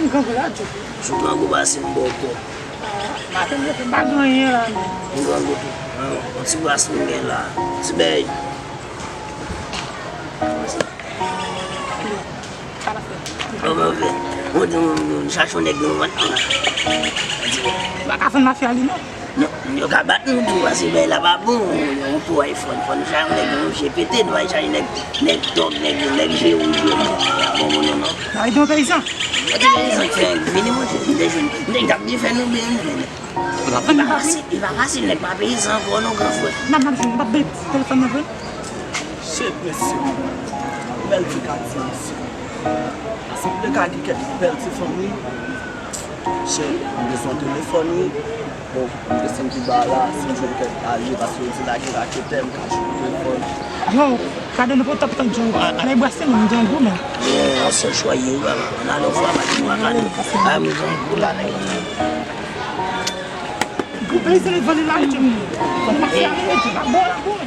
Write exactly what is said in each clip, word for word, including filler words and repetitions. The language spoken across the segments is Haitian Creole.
Grangou la, Djo. Sou grangou pase m bò kò. Maten m leve m pa gen anyen la menm. M grangou tou. Yon ti bras m gen la. Ti bèy. Sa n ap fè? Kòman w fè? Ou di m chache yon nèg nan vant la. Ou pa ka vann mafya li non. Non, yo ka bat nou tou, paske bèy la pa bon. Yon pou iPhone, fò nou chache yon nèg, yon je pete, nou al chache nèg, nèg tòg, nèg, nèg je wouj yo, non. Bon, bon, non, non. Nan ede yon peyizan. Yon ti peyizan ki fè vini, monchè, m te jwenn. M te gade li fè nou byen, nou jwenn. Li pa fasil, li pa fasil, nèg pa peyizan ankò, non, gran frè. Nan, nan, nan, nan, telefòn nan vre. Shit, mesye. Bèl ti katye, mesye. Ase m te ka gen kèk bèl ti fanmi. Cheri, m bezwen telefòn, wi. Bon, m desann pi ba la, si m jwenn kèk alye, paske yo di la gen raketè, m ka jwenn telefòn. Yo, gade nou potap tank yo, a, ann brase nou, m gen gwo men. Yo, an sèl chwa ye, wi, baba. Ann ale, fwa, pa di mwa kale. A, m gen gwo la, nèg. Ou peye se li vole la, Djo. Fò n pase a, Djo. La bon, la bon.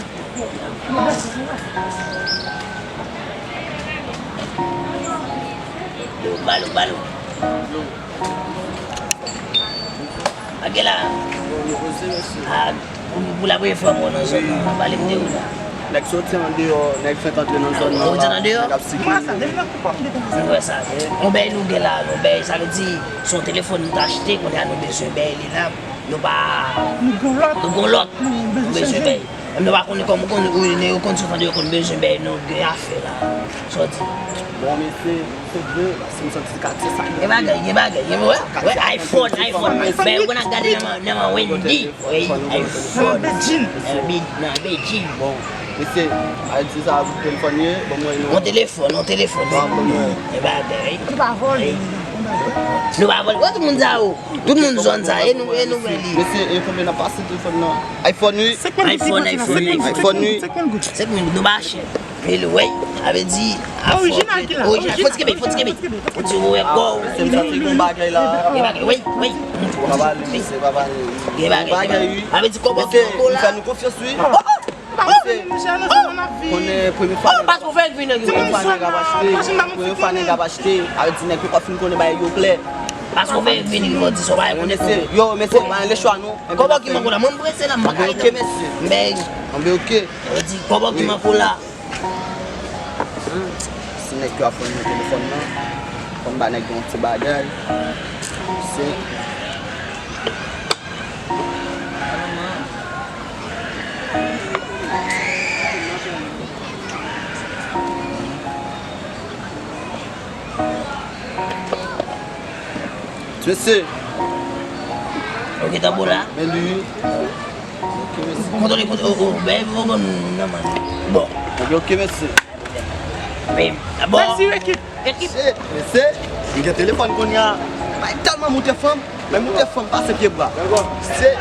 Yo, balo, balo. Ake la. A, pou, pou la premye fwa mwen nan zòn nan, pale m de ou la. Nèg soti andeyò, nèg fenk antre nan zòn nan la, nèg ap sikile. Mwen sa, depi nan koup ap dekonpoze. Mwen wè sa. On bèy nou gen la, on bèy, sa vle di, se yon telefòn nou t achte, kounye a nou bezwen bèy li la. Nou pa. Nou gon lòt. Nou gon lòt. Nou bezwen bèy. Menm nou pa konnen kòman ou konn, ou, yo konn sot andeyò, yo konn bezwen bèy, nou gen afè la. Sa w di? Bon, mesye, se vre, paske m santi katye sa. Gen bagay, gen bagay, gen, wè, wè, iPhone, iPhone. Bèy, ou konn ap gade nan, nan Wendy. Wi, iPhone. Nan Beijing. Nan Be-, nan Beijing. Bon, mesye, a di sa, telefòn ye, bon, mwen, non. On telefòn, on telefòn. Bon, bon, mwen. Gen bagay. Ou pa vòlè. Nou pa vòlè. Wè tout moun sa yo. Tout moun zòn sa, e nou, e nou wè li. Mesye, e konbyen n ap pase telefòn nan? iPhone, wi. iPhone, iPhone, iPhone. iPhone, wi. Senk mil goud, nou pa chè. Mil, wi. Sa vle di, orijinal ki la. Orijinal. Fò ti kenbe, fò ti kenbe. Fò ti wè kò. Mesye, m santi gon bagay la. Gen bagay, wi, wi. Pa pale, mesye, pa pale. Gen bagay, wi. Sa vle di kòbò ki nan kò la. Mesye, m fè nou konfyans, wi. Mesye, konnen premye fwa nèg ap achte, premye fwa nèg ap achte, a vle di nèg yo pa fin konnen bagay yo klè. Paske w fè vini, yo di sa w pa konnen. Yo, mesye, pa gen lechwa non. Kòbò ki manke w la, mwen m prese la, m pa ka rete. Anben, oke, mesye. Anben, oke. Yo di, kòbò ki manke w la. Si nèg yo ap fè nan telefòn nan, fò m ba nèg yo yon ti bagay. Se Mesye. Ok, tanbou la. Men li. Ok, mesye. Kontwole, kontwole, o, o, ben, o, bon, nan men. Bon. Ok, ok, mesye. Men, bon. Mèsi, ekip. Ekip. Shit, mesye. M gen telefòn kounye a. Bay tèlman moute fanm. Men moute fanm pase pye bwa. Se.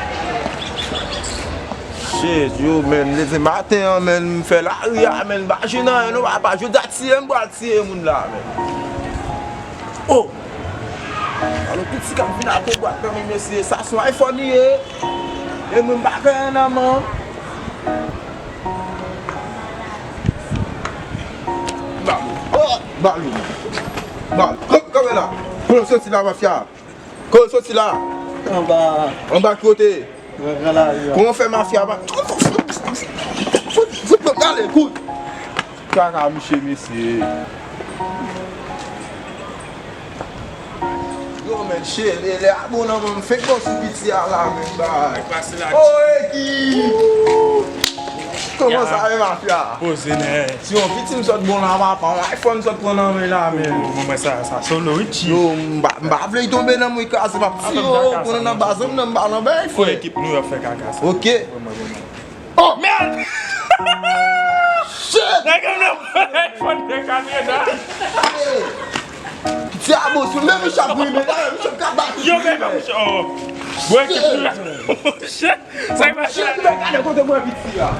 Shit, yo, men, leve maten an, men, m fè lari a, men, m pa jwenn anyen, non, papa, jodi a tiye m, pral tiye moun la, men. Oh! Alò, piti k ap vin ak yon bwat nan men, mesye, sa se yon iPhone li ye. E mwen, m pa gen anyen nan men. Ba, oh, ba, ba, kanpe la. Kote w soti la, mafya? Kote w soti la? Anba. Anba ki kote? Nan gran lari a. Kòman w fè mafya pa? Fout, fout, fout, fout, gade, kout. Kaka miche, mesye. Yo, men, che, lè, lè a bon nan men m fenk bon sou piti a la, men, bay. Pase la. Oh, ekip! Kòman sa ye, mafya? Poze nèg. Si yon piti m sot bon la, papa, yon iPhone sot pran nan men la, men. Bon, bon, mwen sa, sa solo, wi, chi. Yo, m pa, m pa vle l tonbe nan mwen kraze, m ap tiye, yo, konnen nan baz, m nan, m pa nan bay, frè. Ekip nou, y ap fè kaka sa. Ok. Bon, bon, bon. Oh! Mèd! Shit! Nèg yo nan iPhone de kamera. Ti a bon, sou men Michel Prime la, Michel ka bat. Yo, men, men, Michel, oh. Bon, ekip nou la. Shit! Sa ki pase la? Shit, men gade kote mwen piti a.